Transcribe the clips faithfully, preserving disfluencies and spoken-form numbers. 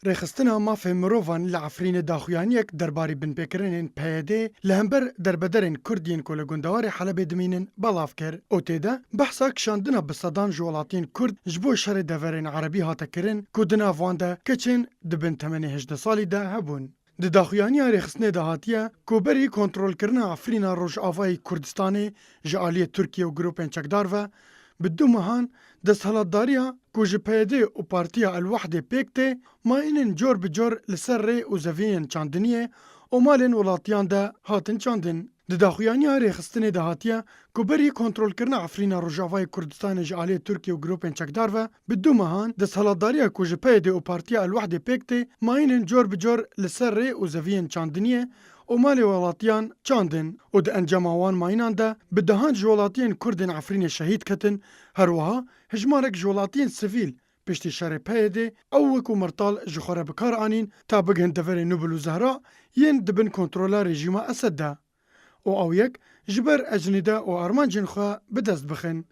Rêxistina Mafê Mirovan li Efrînê daxuyaniyek derbarî binpêkirinên P Y D li hember derbederên Kurd yên ku li gundewarê Helebê dimînin belav kir û tê de behsa kişandina bi sedan ji welatiyên Kurd ji bo şerê deverên Erebî hate kirin ku di nav wan de keçên di bin temenê hejdeh salî de hebûn. Di daxuyaniya rêxistinê de hatiye ku berî kontrolkirina Efrîna Rojavayê Kurdistanê ji aliyê Tirkiye û grûpên çekdar ve, bi du mehan desthilatdariya ku ji P Y D û Partiya El Wehdê pêk tê, mayînên cor bi cor li ser rê û zeviyên çandiniyê û malên welatiyan de hatin çandin. Di daxuyaniya rêxistinê de hatiye ku berî kontrolkirina Efrîna Rojavayê Kurdistanê ji aliyê Tirkiye û grûpên çekdar ve, bi du mehan desthilatdariya ku ji P Y D û Partiya El Wehdê pêk tê, mayînên cor bi cor li ser rê û zeviyên çandiniyê û malê welatiyan çandin û di encama wan mayînan de bi dehan ji welatiyên Kurd ên Efrînê şehîd ketin, her wiha hejmarek ji welatiyên sivîl piştî şerê P Y D ew wekû mirtal ji xwe re bi kar anîn ta bigihin deverê Nûbil û Zehra yên di bin kontrola rejîma Esed de û ew yek ji ber ecnîde û armancên xwe bi dest bixin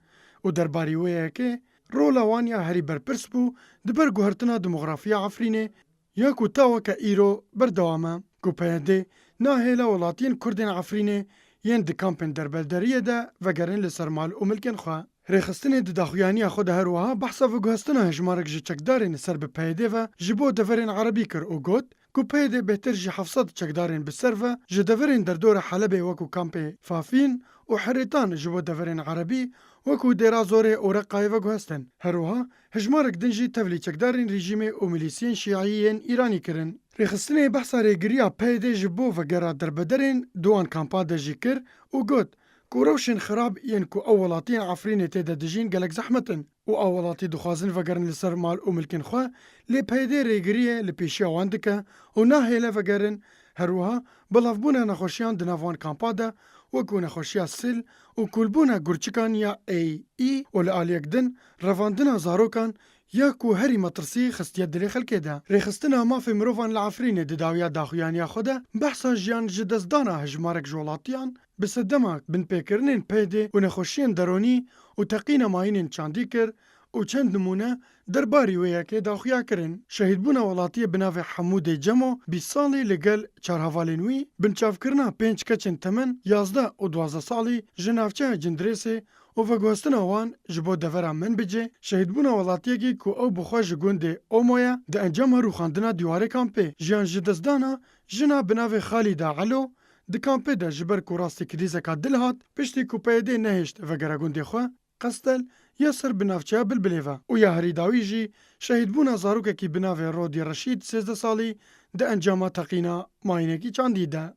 û derbarî wê yekê rola wan ya herî berpirs bû di ber guhertina demografiya Efrînê ya ku ta weke îro berdewam e, ku P Y D nahêle welatiyên Kurd ên Efrînê yên di kampên derbederiyê de vegerin li ser mal û milkên xwe. Rêxistinê di daxuyaniya xwe de her wiha behsa veguhestina hejmarek ji çekdarên li ser bi P Y D ve ji bo deverên Erebî kir û got ku P Y D bêhtir ji heft sed çekdarên bi ser ve ji deverên derdora Helebê wekû kampê Fafîn û Herêtan ji bo deverên Erebî wekû Dêra Zorê û Reqayê veguhestin. Her wiha hejmarek din jî tevlî çekdarên rejîmê û milîsiyên şîî yên Îranî kirin. Rêxistinê behsa rêgiriya P Y D ji bo vegera derbederên di wan kampa de jî kir û got ku rewşên xirab yên ku ew welatiyên Efrînê tê de dijîn gelek zehmet in û ew welatî dixwazin vegerin li ser mal û milkên xwe, lê P Y D rêgiriyê li pêşiya wan dike û nahêle vegerin. Her wiha belavbûna nexweşiyan di nav wan kampa de, wekû nexweşiya sil û kûlbûna gurçikan ya A E û li aliyek din revandina zarokan ya ku herî metirsî xistiye dilê xelkê de. Rêxistina Mafê Mirovan li Efrînê di dawiya daxuyaniya xwe de behsa jiyan ji destdana hejmarek ji welatiyan bi sedema binpêkirinên P Y D û nexweşiyên deronî û teqîna mayînên çandî kir û çend nimûne derbarî wê yekê daxuya kirin. Şehîdbûna welatiyê bi navê Hemûdê Cemo, bîst salî, li gel çar hevalên wî, binçavkirina pênc keçên temen yazdeh û duwazdeh salî ji navçeya Cindirêsê û veguhestina wan ji bo devera Minbicê, şehîdbûna welatiyekî ku ew bi xwe ji gundê Omo ye, di encama rûxandina dîwarê kampê. Jiyan ji destdana jina bi navê Xalîda Elo, di kampê de ji ber ku rastî krîzeka dil hat, piştî ku P Y D nehêşt vegere gundê xwe, Qestel ya ser bi navçeya Bilbilê ve û ya herî dawî jî şehîdbûna zarokekî bi navê Rodî Reşîd sêzdeh salî di encama teqîna mayînekî çandî de.